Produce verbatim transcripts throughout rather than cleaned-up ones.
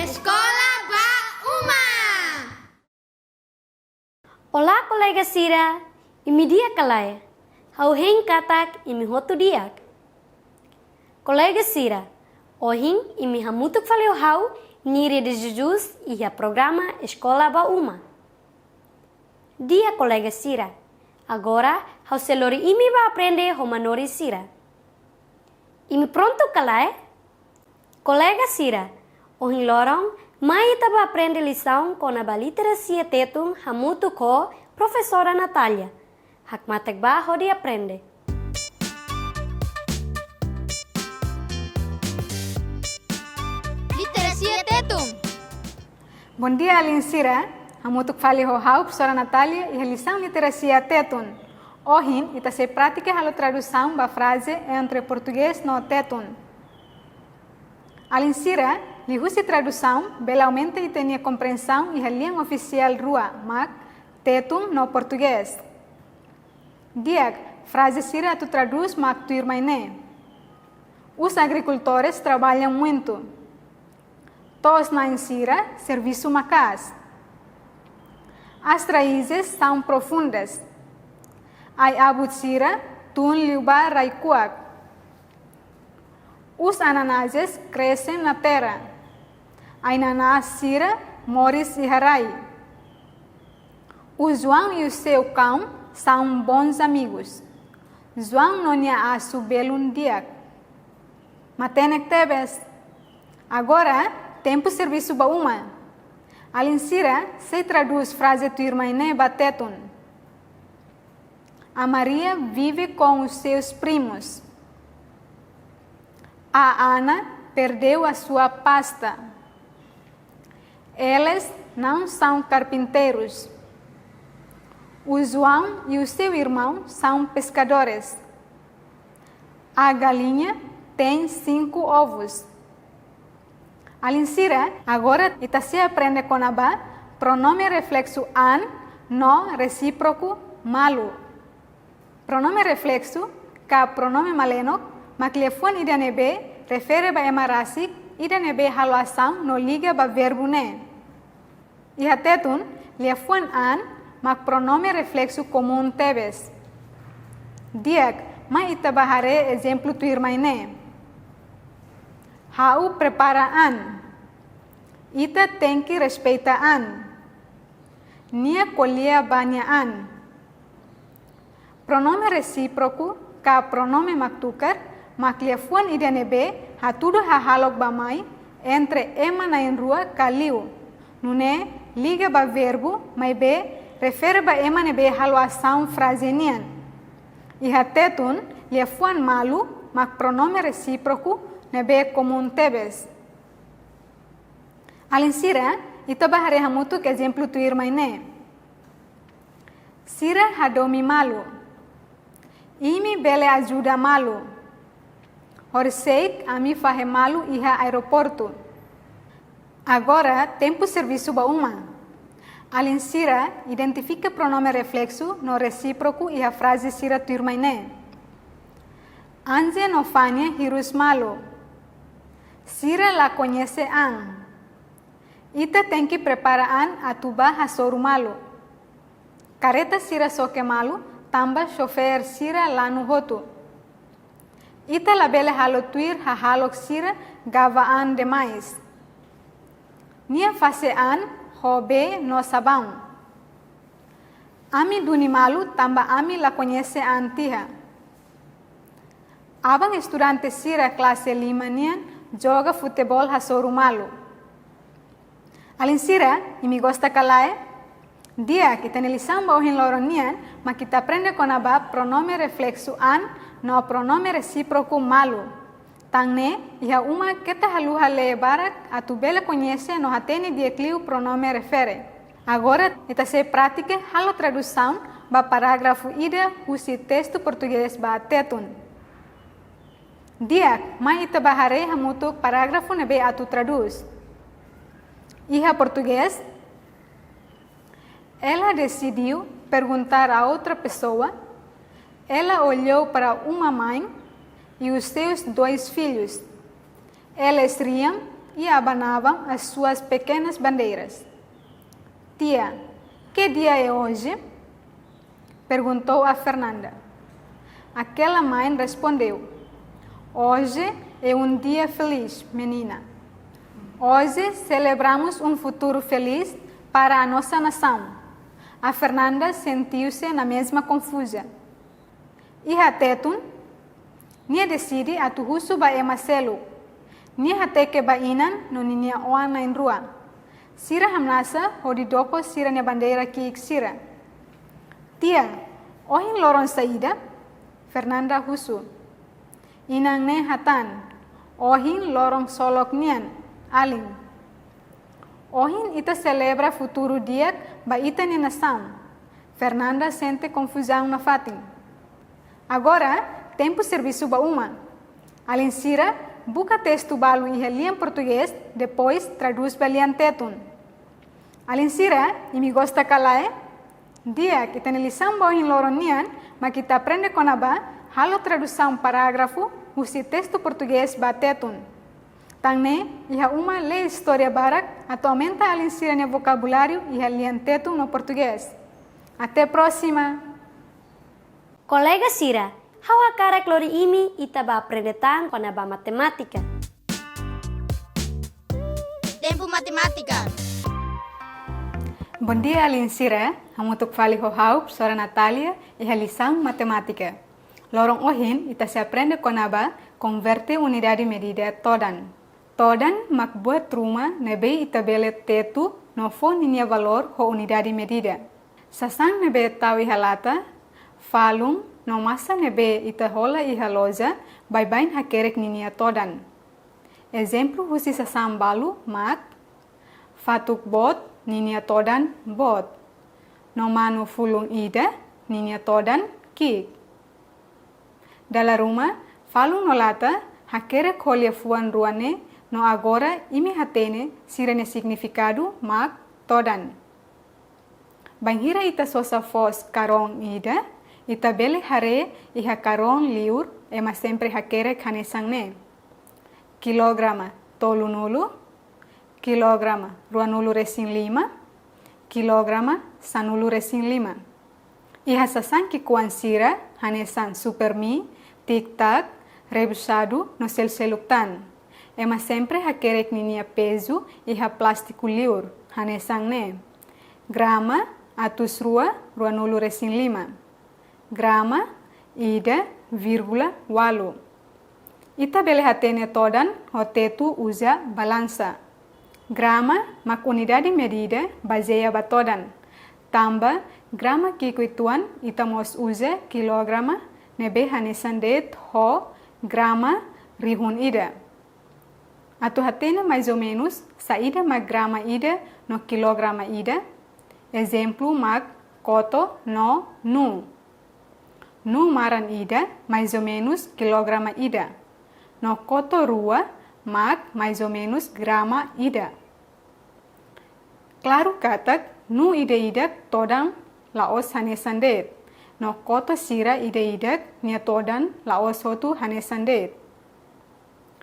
Eskola ba Uma. Olá, kolega sira. Imi di'ak ka lae? Ha'u hein katak imi hotu di'ak. Kolega sira, ohin imi hamutuk fali ho ha'u, Nire de Jesus, iha programa Eskola ba Uma. Di'ak kolega sira, agora ha'u sei lori imi ba aprende ho manorin sira. Imi prontu ka lae? Kolega sira, ohin loron mai ita ba aprende lisaun kona-ba literasia Tetun hamutuk ho Profesora Natália. Hakmatek ba hodi aprende. Literasia Tetun. Bondia alin sira, hamutuk fali ho ha'u, Profesora Natália, iha lisaun literasia Tetun. Ohin, ita sei pratika halo tradusaun ba fraze entre portugés no Tetun. Alin sira, liuhusi tradusaun, bele aumenta ita-nia komprensaun iha lian ofisiál rua, mak Tetun no portugés. Di'ak, fraze sira atu tradús mak tuirmai ne'e: Os agricultores trabalham muito. To'os-na'in sira servisu maka'as. As raízes são profundas. Ai-abut sira tun liu ba rai-kuak. Os ananases crescem na terra. Ai-nanás sira moris iha rai. O João e o seu cão são bons amigos. João no nia asu belun di'ak. Matenek tebes. Agora, tempu servisu ba uma. Alin sira, sei tradús fraze tuirmai ne'e ba Tetun. A Maria vive com os seus primos. A Ana perdeu a sua pasta. Eles não são carpinteiros. O João e o seu irmão são pescadores. A galinha tem cinco ovos. Alin sira, agora ita sei aprende kona-ba pronome refleksu an no resíproku malu. Pronome refleksu, ka pronome malenok, mak liafuan ida ne'ebé refere ba ema rasik ida ne'ebé halo asaun no liga ba verbu ne'e. Iha Tetun, liafuan an mak pronome refleksu komún tebes. Di'ak, mai ita ba haree ezemplu tuirmai ne'e. Ha'u prepara an. Ita tenke respeita an. Nia ko'alia ba nia an. Pronome resíproku ka pronome mak tukar, mak liafuan ida ne'ebé hatudu hahalok ba mai entre ema na'in-rua ka liu. Nune'e liga ba verbu, maibé refere ba ema ne'ebé halo asaun fraze nian. Iha Tetun, liafuan malu mak pronome resíproku ne'ebé komún tebes. Alin sira, ita ba haree hamutuk ezemplu tuirmai ne'e. Sira hadomi malu. Imi bele ajuda malu. Horisehik ami fahe malu iha aeroportu. Agora, tempu servisu ba uma. Alin sira, identifika pronome refleksu no resíproku iha fraze sira tuirmai ne'e. Anje no Fania hirus malu. Sira la koñese an. Ita tenke prepara an atu ba hasoru malu. Kareta sira xoke malu, tanba xofér sira lanu hotu. Ita labele halo tuir hahalok sira gaba an demais. Nia fase an ho bee no sabaun. Ami duni malu tanba ami la koñese an tiha. Aban estudante sira klase lima nian joga futeból hasoru malu. Alin sira, imi gosta ka lae? Di'ak, ita-nia lisaun ba ohin loron nian mak ita aprende kona-ba pronome refleksu an no pronome resíproku malu. Tan ne'e, iha uma keta haluha lee barak atu bele koñese no hatene di'ak liu pronome refere. Agora, ita sei pratika halo tradusaun ba parágrafu ida husi testu portugés ba tetun. Di'ak, mai ita bá haree hamutuk parágrafu ne'ebé atu tradús. Iha portugés, ela decidiu perguntar a outra pessoa. Ela olhou para uma mãe e os seus dois filhos. Eles riam e abanavam as suas pequenas bandeiras. Tia, que dia é hoje? Perguntou a Fernanda. Aquela mãe respondeu: Hoje é um dia feliz, menina. Hoje celebramos um futuro feliz para a nossa nação. A Fernanda sentiu-se na mesma confusa. Iha tetun, nia deside atu husu ba ema seluk. Nia hateke ba inan no ninia oan na'in-rua. Sira hamnasa hodi doko sira-nia bandeira ki'ik sira. Tia, ohin loron saida? Fernanda husu. Inan ne'e hatán, ohin loron solok nian, alin. Ohin ita selebra futuru di'ak ba ita-nia nasaun. Fernanda sente konfuzaun nafatin. Agora, tempu servisu ba uma. Alin sira, buka testu balu iha lian portugés, depois tradús ba lian tetun. Alin sira, imi gosta ka lae? Di'ak, ita-nia lisaun ba ohin loron nian, mak ita aprende kona-ba halo tradusaun parágrafu husi testu portugés ba tetun. Tan ne'e, iha uma lee istória barak atu aumenta alin sira-nia vokabuláriu iha lian tetun no portugés. Até próxima! Kolega sira, ha'u hakarak lori imi ita bá aprende tan kona-ba matemátika. Tempu Matemátika. Bondia, alin sira, hamutuk fali ho ha'u, profesora Natália, iha lisaun matemátika. Loron ohin, ita sei aprende kona-ba konverte unidade medida todan. Todan mak buat ruma ne'ebé ita bele tetu no fó ninia valór ho unidade medida. Sasán ne'ebé tau iha lata, falun no masa ne'ebé ita hola iha loja baibain hakerek ninia todan. Ezemplu husi sasán balu mak: fatuk boot, ninia todan boot. No manu fulun ida, ninia todan ki'ik. Dala ruma, falun no lata hakerek ho liafuan rua ne'e, no agora imi hatene sira-nia signifikadu mak todan. Bainhira ita sosa foos karón ida, ita bele haree iha karón liur ema sempre hakerek hanesan ne'e: kilograma tolunulu, kilograma ruanulu-resin-lima, kilograma sanulu-resin-lima. Iha sasán ki'ikoan sira hanesan Super Mi, Tic Tac, Rebuxadu no seluk-seluk tan, ema sempre hakerek ninia pezu iha plástiku liur, hanesan ne'e: grama atus rua ruanulu-resin-lima, grama ida vírgula ualu. Ita bele hatene todan ho tetu uza balansa. Grama mak unidade medida bazeia ba todan. Tanba grama ki'ik uitoan, ita mós uza kilograma, ne'ebé hanesan de'it ho grama rihun ida. Atu hatene mais ou menos saida mak grama ida no kilograma ida, ezemplu mak koto no nu. Nu maran ida mais ou menos kilograma ida, no koto rua mak mais ou menos grama ida. Klaru katak nu ida-idak todan la'ós hanesan de'it, no koto sira ida-idak nia todan la'ós hotu hanesan de'it.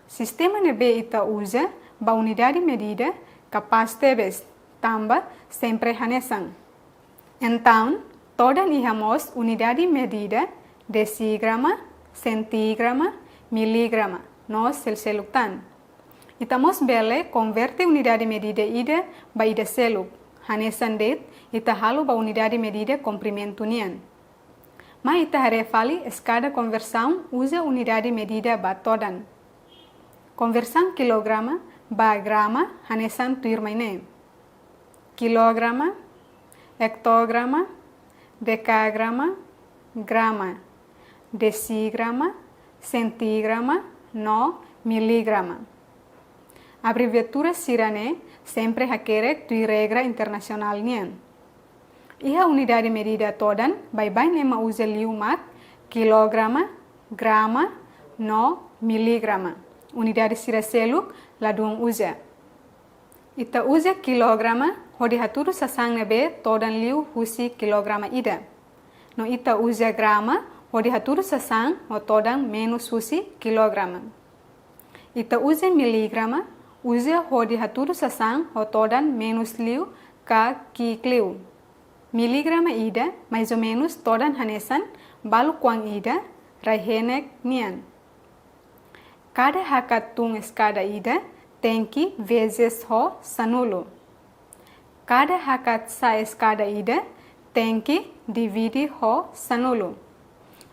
Sistema ne'ebé ita uza ba unidade medida kapás tebes, tanba sempre hanesan. Entaun, todan iha mós unidade medida desigrama, sentigrama, miligrama, no seluk-seluk tan. Ita mós bele konverte unidade medida ida ba ida seluk, hanesan de'it ita halo ba unidade medida komprimentu nian. Mai ita haree fali eskada konversaun uza unidade medida ba todan. Konversaun kilograma ba grama hanesan tuirmai ne'e: kilograma, ektograma, dekagrama, grama. desigrama, sentigrama, no miligrama. Abreviatura sira-ne'e sempre hakerek tuir regra internasionál nian. Iha unidade medida todan baibain ema uza liu mak kilograma, grama, no miligrama. Unidade sira seluk ladún uza. Ita uza kilograma hodi hatudu sasán ne'ebé todan liu husi kilograma ida. No ita uza grama hodi hatudu sasán ho todan menus husi kilograma. Ita uza miligrama, uza hodi hatudu sasán ho todan menus liu ka ki'ik liu. Miligrama ida, mais ou menus todan hanesan balu kuan ida, rai-henek nian. Kada hakat tun eskada ida, tenke vezes ho sanulu. Kada hakat sa'e eskada ida, tenke divide ho sanulu.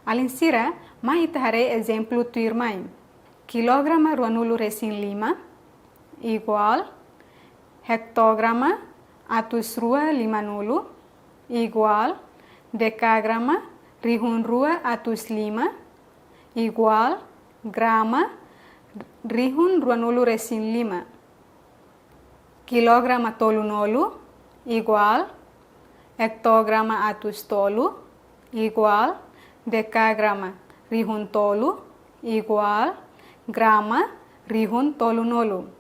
Alin sira, mai ita haree ezemplu tuirmai. Kilograma ruanulu resin lima, igual, hektograma atus rua limanulu, igual, dekagrama rihun rua atus lima, igual, grama rihun ruanulu resin lima. Kilograma tolunulu, igual, hektograma atus tolu, igual, dekagrama rihun tolu, igual, grama rihun tolunulu.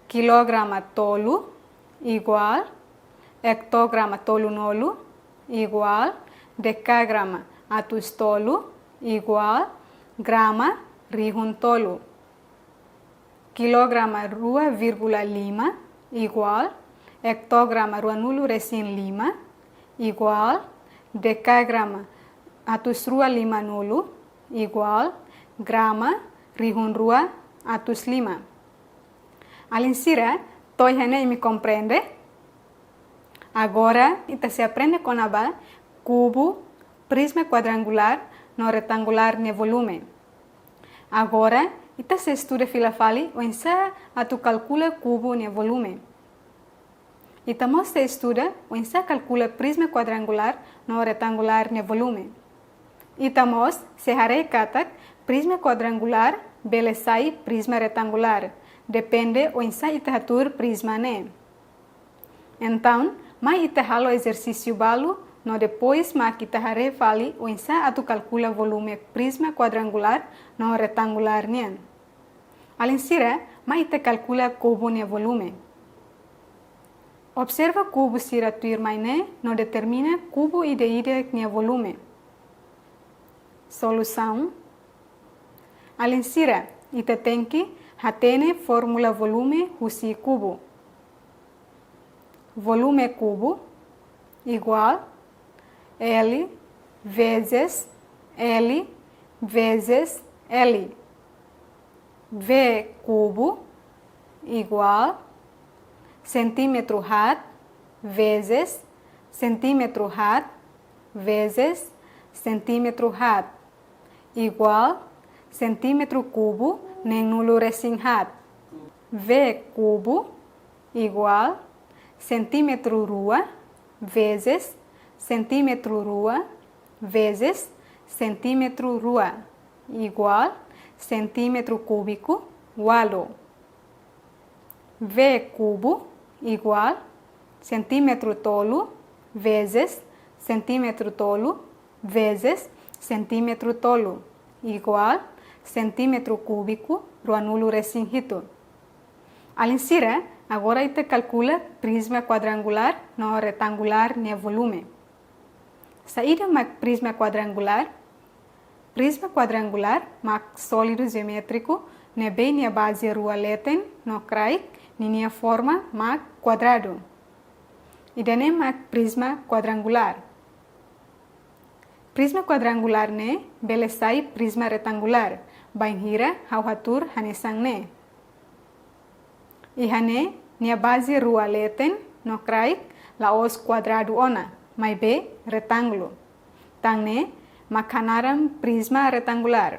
Kilograma tolu, igual, hektograma tolunulu, igual, dekagrama atus tolu, igual, grama rihun tolu. Kilograma rua vírgula lima, igual, hektograma ruanulu resin lima, igual, dekagrama atus rua limanulu, igual, grama rihun rua atus lima. Alin sira, to'o iha ne'e imi komprende? Agora, ita sei aprende kona-ba kubu, prizma kuadrangulár no retangulár nia volume. Agora, ita sei estuda fila fali oinsá atu kalkula kubu nia volume. Ita mós sei estuda oinsá kalkula prizma kuadrangulár no retangulár nia volume. Ita mós sei haree katak prizma kuadrangulár bele sai prizma retangulár, depende oinsá ita hatuur prizma ne'e. Entaun, mai ita halo ezersísiu balu, no depois mak ita haree fali oinsá atu kalkula volume prizma kuadrangulár no retangulár nian. Alin sira, mai ita kalkula kubu nia volume. Observa kubu sira tuirmai ne'e no determina kubu ida-idak nia volume. Solusaun. Alin sira, ita tenke hatene fórmula volume husi kubu. Volume kubu igual L vezes L vezes L. V kubu igual sentímetru haat vezes sentímetru haat vezes sentímetru haat igual sentímetru kubu neenulu resin haat. V kubu igual sentímetru rua vezes sentímetru rua vezes sentímetru rua igual sentímetru kúbiku ualu. V kubu igual sentímetru tolu vezes sentímetru tolu vezes sentímetru tolu igual sentímetru kúbiku ruanulu resin hitu. Alin sira, agora ita kalkula prizma kuadrangulár no retangulár nia volume. Saida mak prizma kuadrangulár? Prizma kuadrangulár mak sólidu jeométriku ne'ebé nia baze rua leten no kraik ninia forma mak kuadradu. Ida-ne'e mak prizma kuadrangulár. Prizma kuadrangulár ne'e bele sai prizma retangulár, bainhira ha'u hatuur hanesan ne'e. Iha ne'e, nia baze rua leten no kraik la'ós kuadradu ona, maibé retángulu. Tan ne'e mak hanaran prizma retangulár.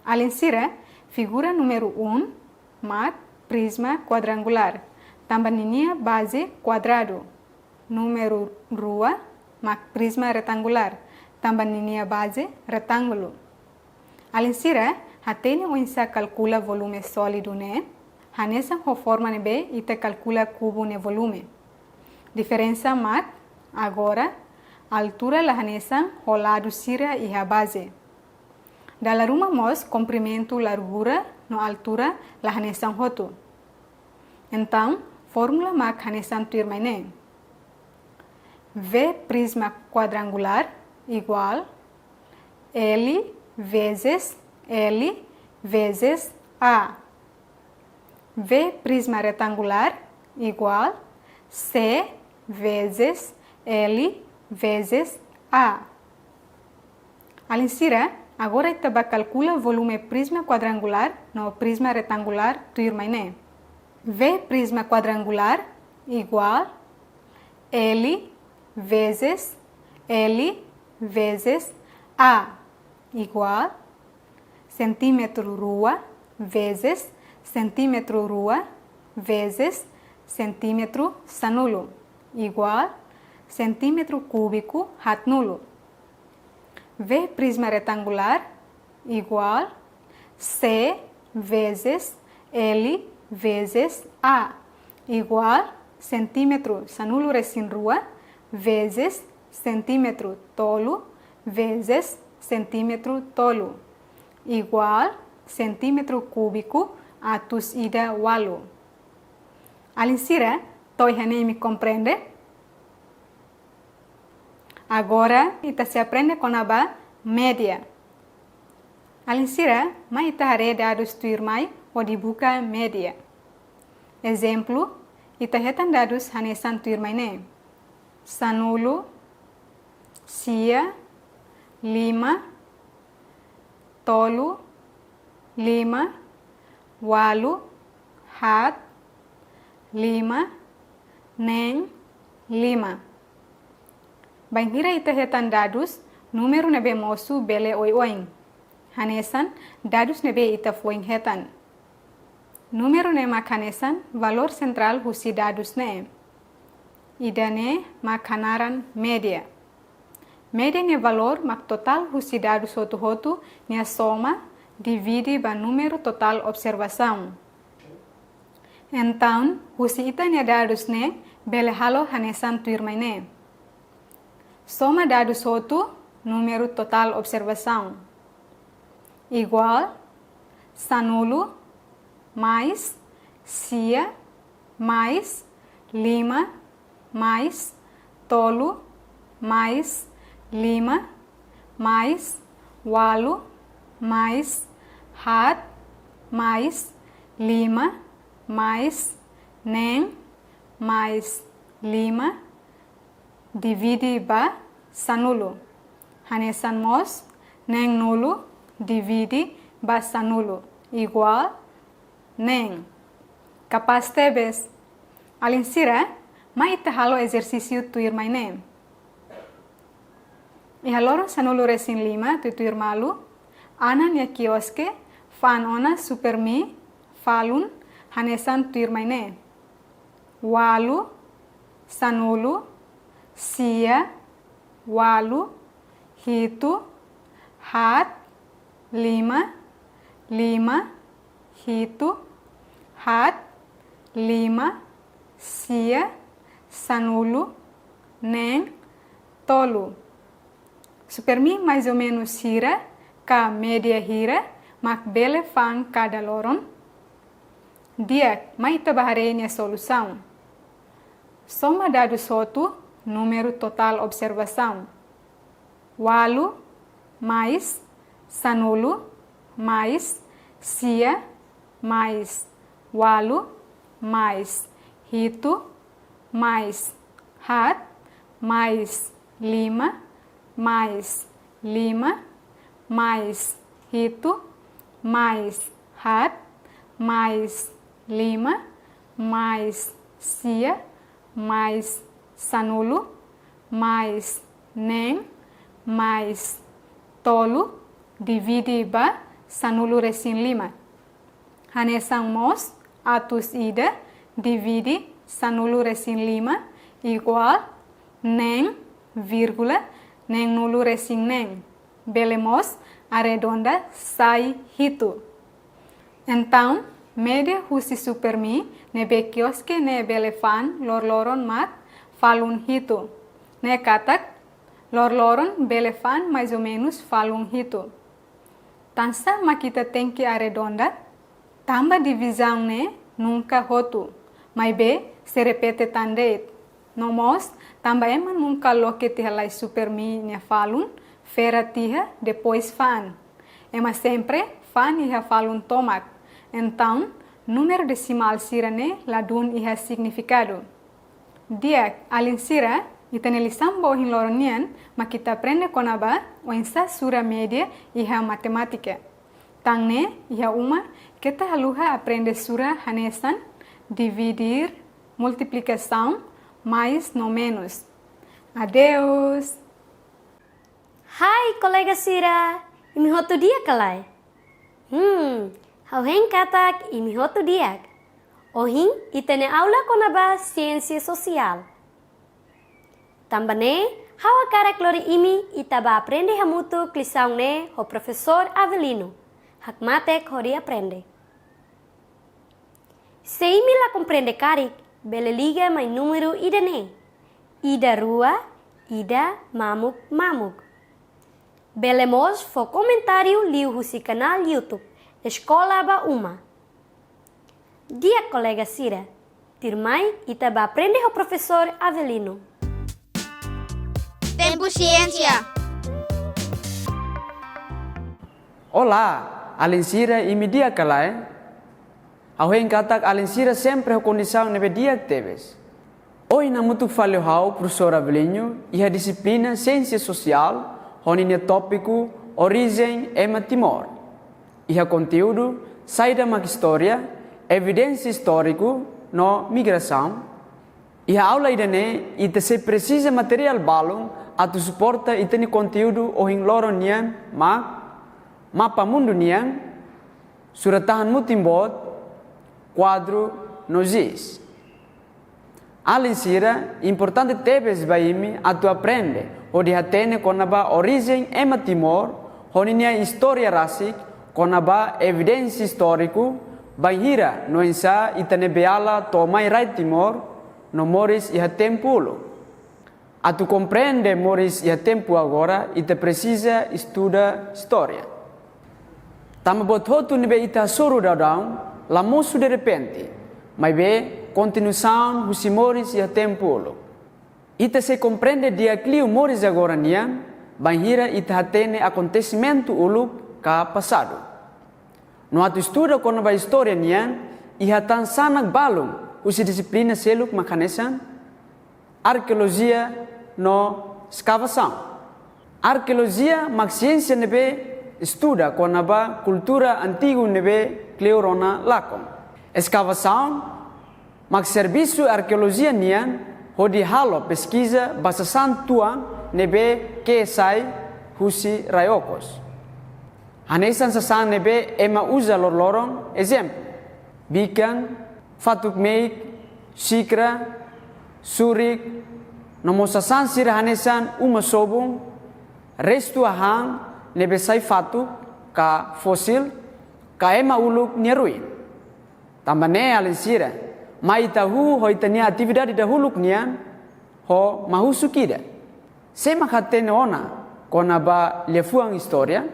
Alin sira, figura númeru um mak prizma kuadrangulár, tanba ninia baze kuadradu. Númeru rua mak prizma retangulár, tanba ninia baze retángulu. Alin sira, hatene oinsá kalkula volume sólidu ne'e, hanesan ho forma ne'ebé ita kalkula kubu nia volume. Diferensa mak, agora, altura la hanesan ho ladu sira iha baze. Dala ruma mós komprimentu, largura no altura la hanesan hotu. Entaun, fórmula mak hanesan tuirmai ne'e. V prisma kuadrangulár iguál L vezes L vezes A. V prisma retangulár iguál C vezes L vezes A. Alin sira, agora ita bá kalkula volume prisma kuadrangulár no prisma retangulár tuirmai ne'e. V prisma kuadrangulár iguál L vezes L vezes A iguál sentímetru rua vezes sentímetru rua vezes sentímetru sanulu iguál sentímetru kúbiku haatnulu. V prisma retangulár iguál C vezes L vezes A iguál sentímetru sanulu resin rua vezes sentímetru tolu vezes sentímetru tolu iguál sentímetru kúbiku atus ida ualu. Alin sira, to'o iha ne'e imi komprende? Agora, ita sei aprende kona-ba média. Alin sira, mai ita haree dadus tuirmai hodi buka média. Ezemplu, ita hetan dadus hanesan tuirmai ne'e. Sanulu, sia, lima, tolu, lima, ualu, haat, lima, neen, lima. Bainhira ita hetan dadus, númeru ne'ebé mosu bele oioin. Hanesan dadus ne'ebé ita foin hetan. Númeru ne'e mak hanesan valór sentrál husi dadus ne'e. Ida-ne'e mak hanaran média. Média nia valór mak totál husi dadus hotu-hotu nia soma divide ba númeru totál observasaun. Entaun, husi ita-nia dadus ne'e bele halo hanesan tuirmai ne'e. Soma dadus hotu, númeru totál observasaun, iguál sanulu mais sia mais lima mais tolu mais lima mais ualu mais haat mais lima mais neen mais lima divide ba sanulu. Hanesan mós, neenulu divide ba sanulu iguál neen. Kapás tebes. Alin sira, mai ita halo ezersísiu tuirmai ne'e. Iha loron sanulu resin lima tuituir malu, Ana nia kioske fa'an ona Supermi falun hanesan tuirmai ne'e. Ualu, sanulu, sia, ualu, hitu, haat, lima, lima, hitu, haat, lima, sia, sanulu, neen, tolu. Supermi mais ou menus hira, ka média hira, mak bele fa'an kada loron? Di'ak, mai ita bá haree nia solusaun. Soma dadus hotu, númeru totál observasaun. Ualu mais sanulu mais sia mais ualu mais hitu mais haat mais lima mais lima mais hitu mais haat mais lima mais sia mais sanulu mais neen mais tolu divide ba sanulu resin lima. Hanesan mós, atus ida divide sanulu resin lima iguál neen vírgula neenulu resin neen. Bele mós arredonda sai hitu. Entaun, média husi Supermi ne'ebé kioske ne'e bele fa'an loroloron mak falun hitu. Ne'e katak, loroloron bele fa'an mais ou menus falun hitu. Tansá mak ita tenke arredonda? Tanba divizaun ne'e nunka hotu, maibé sei repete tan de'it. No mós, tanba ema nunka loke tiha lai Supermi nia falun, fera tiha, depois fa'an. Ema sempre fa'an iha falun tomak. Entaun, númeru desimál sira-ne'e ladún iha signifikadu. Di'ak, alin sira, ita-nia lisaun ba ohin loron nian mak ita aprende kona-ba oinsá sura média iha matemátika. Tan ne'e, iha uma, keta haluha aprende sura hanesan dividir, multiplikasaun, mais no menus. Adeus! Hai, kolega sira! Imi hotu di'ak ka lae? Hmm, ha'u hein katak imi hotu di'ak. Ohin, ita-nia aula kona-ba siénsia sosiál. Tanba ne'e, ha'u hakarak lori imi ita bá aprende hamutuk lisaun ne'e ho Profesór Avelino. Hakmatek hodi aprende. Se imi la komprende karik, bele liga mai númeru ida-ne'e. Ida rua, ida mamuk mamuk. Bele mós fó komentáriu liuhusi kanál YouTube Eskola ba Uma. Di'ak kolega sira, tuirmai ita bá aprende ho Profesór Avelino. Tempu Siénsia. Olá, alin sira, imi di'ak ka lae? Ha'u hein katak alin sira sempre ho kondisaun ne'ebé di'ak tebes. Ohin hamutuk fali ho ha'u Profesór Avelino iha dixiplina Siénsia Sosiál ho ninia tópiku Orijen Ema Timor. Iha konteúdu saida mak istória, evidénsia istóriku no migrasaun. Iha aula ida-ne'e ita sei presiza materiál balun atu suporta ita-nia konteúdu ohin loron nian mak mapa mundu nian, sura-tahan mutin boot, kuadru no giz. Alin sira, importante tebes ba imi atu aprende hodi hatene kona-ba orijen ema Timor, ho ninia istória rasik, kona-ba evidénsia istóriku, bainhira no oinsá ita-nia beiala to'o mai rai Timor, no moris iha tempu uluk. Atu komprende moris iha tempu agora, ita presiza estuda istória. Tanba buat hotu ne'ebé ita hasoru daudaun, la mosu derrepente, maibé kontinuasaun husi moris iha tempu uluk. Ita sei komprende di'ak liu moris agora nian, bainhira ita hatene akontesimentu uluk ka pasadu. No atu estuda kona-ba istória nian, iha tan sanak balun husi dixiplina seluk mak hanesan arkeolojia no eskavasaun. Arkeolojia mak siénsia ne'ebé estuda kona-ba kultura antigu ne'ebé kleur ona lakon. Eskavasaun mak servisu arkeolojia nian hodi halo peskiza ba sasán tuan ne'ebé ke'e sai husi rai okos. Hanesan sasán ne'ebé ema uza loroloron, ezemplu, bikan, fatuk meik, xikra, surik, no mós sasán sira hanesan uma sobun, restu hahán ne'ebé sai fatuk ka fósil, ka ema uluk nia ruin. Tanba ne'e alin sira, mai ita hahú ho ita-nia atividade dahuluk nian, ho mahusuk ida. Sé mak hatene ona kona-ba liafuan istória?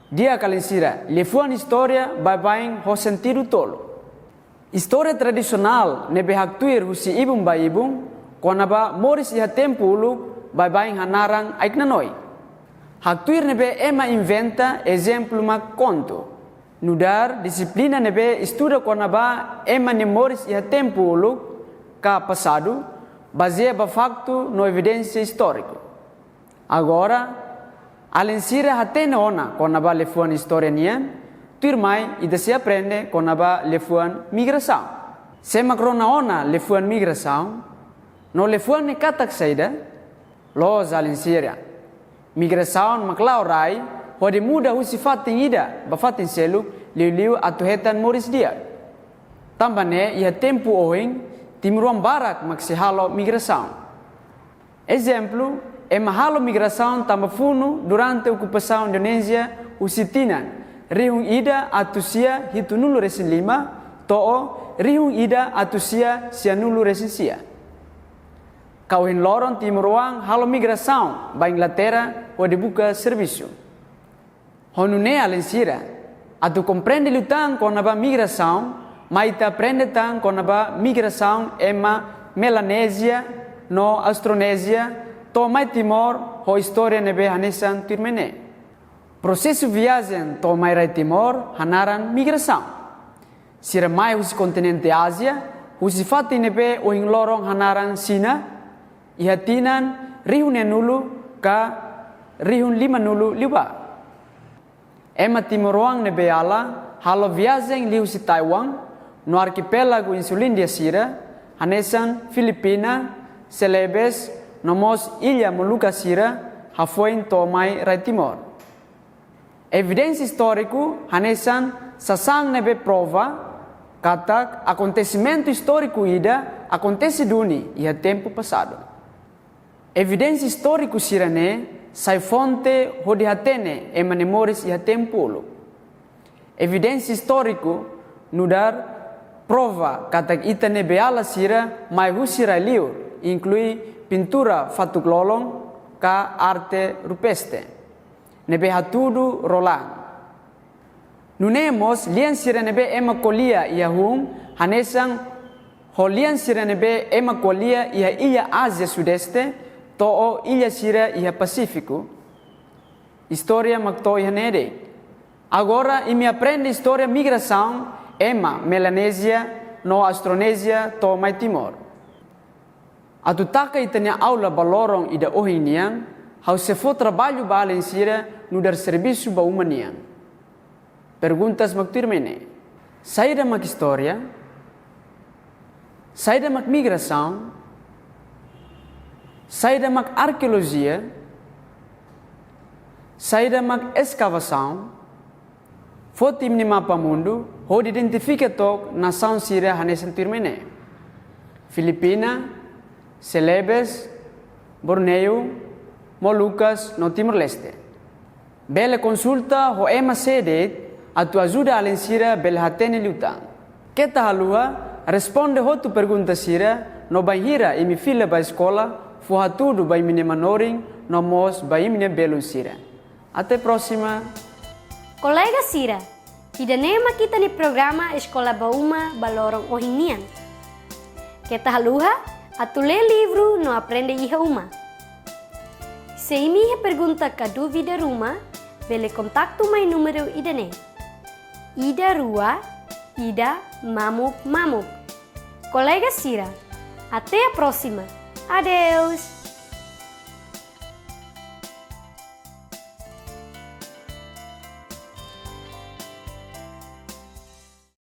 Di'ak alin sira, liafuan istória baibain ho sentidu tolu. Istória tradisionál ne'ebé haktuir husi ibun ba ibun, kona-ba moris iha tempu uluk baibain hanaran ai-knanoi. Haktuir ne'ebé ema inventa, ezemplu mak kontu. Nu'udar dixiplina ne'ebé estuda kona-ba ema nia moris iha tempu uluk ka pasadu, bazeia ba faktu no evidénsia istóriku. Agora, alin sira hatene ona kona-ba liafuan istória nian, tuirmai ita sei aprende kona-ba liafuan migrasaun. Sé mak rona ona liafuan migrasaun? No liafuan ne'e katak saida? Loos alin sira. Migrasaun mak la'o rai, hodi muda husi fatin ida ba fatin seluk, liuliu atu hetan moris di'ak. Tanba ne'e iha tempu ohin, timoroan barak mak sei halo migrasaun. Ezemplu, Ema halo migrasaun tanba funu durante okupasaun Indonézia husi tinan rihun ida atus sia hitunulu resin lima to'o rihun ida atus sia sianulu resin sia. Ka ohin loron timoroan halo migrasaun ba Inglaterra hodi buka servisu. Ho nune'e alin sira, atu komprende liután kona-ba migrasaun, mai ita aprende tan kona-ba migrasaun ema Melanézia no Austronézia to'o mai Timor ho istória ne'ebé hanesan tuirmai ne'e. Prosesu viajen to'o mai rai Timor hanaran migrasaun. Sira mai husi kontinente Ázia, husi fatin ne'ebé ohin loron hanaran Xina, iha tinan rihun neenulu ka rihun limanulu liubá. Ema timoroan ne'ebé ala halo viajen liuhusi Taiwan no arkipélagu insulíndia sira, hanesan Filipina, Celebes, no mós illa Moluka sira, hafoin to'o mai rai Timor. Evidénsia istóriku hanesan sasán ne'ebé prova katak akontesimentu istóriku ida akontese duni iha tempu pasadu. Evidénsia istóriku sira-ne'e sai fonte hodi hatene ema nia moris iha tempu uluk. Evidénsia istóriku nu'udar prova katak ita ne'ebé ala sira mai husi rai-liur, inklui pintura fatuk lolon ka arte rupestre ne'ebé hatudu rolan. Nune'e mós lian sira ne'ebé ema ko'alia iha hun, hanesan ho lian sira ne'ebé ema ko'alia iha illa Ázia Sudeste to'o illa sira iha Pasífiku. Istória mak to'o iha ne'e de'it. Agora imi aprende istória migrasaun ema Melanézia no Austronézia to'o mai Timor. Atu taka ita-nia aula ba loron ida ohin nian, ha'u sei fó traballu ba alin sira nu'udar servisu ba uma nian. Perguntas mak tuirmai ne'e: saida mak istória? Saida mak migrasaun? Saida mak arkeolojia? Saida mak eskavasaun? Foti imi-nia mapa mundu hodi identifika took nasaun sira hanesan tuirmai ne'e: Filipina, Celebes, Borneo, Molukas no Timor-Leste. Bele konsulta ho ema sé de'it atu ajuda alin sira bele hatene liután. Keta haluha responde hotu pergunta sira no bainhira imi fila ba eskola, fó hatudu ba imi-nia manorin no mós ba imi-nia belun sira. Até próxima. Kolega sira, ida-ne'e mak ita-nia programa Eskola ba Uma ba loron ohin nian. Keta haluha atu lee livru no aprende iha uma. Se imi iha pergunta ka dúvida ruma, bele kontaktu mai númeru ida-ne'e: ida rua, ida mamuk mamuk. Kolega sira, até a próxima. Adeus!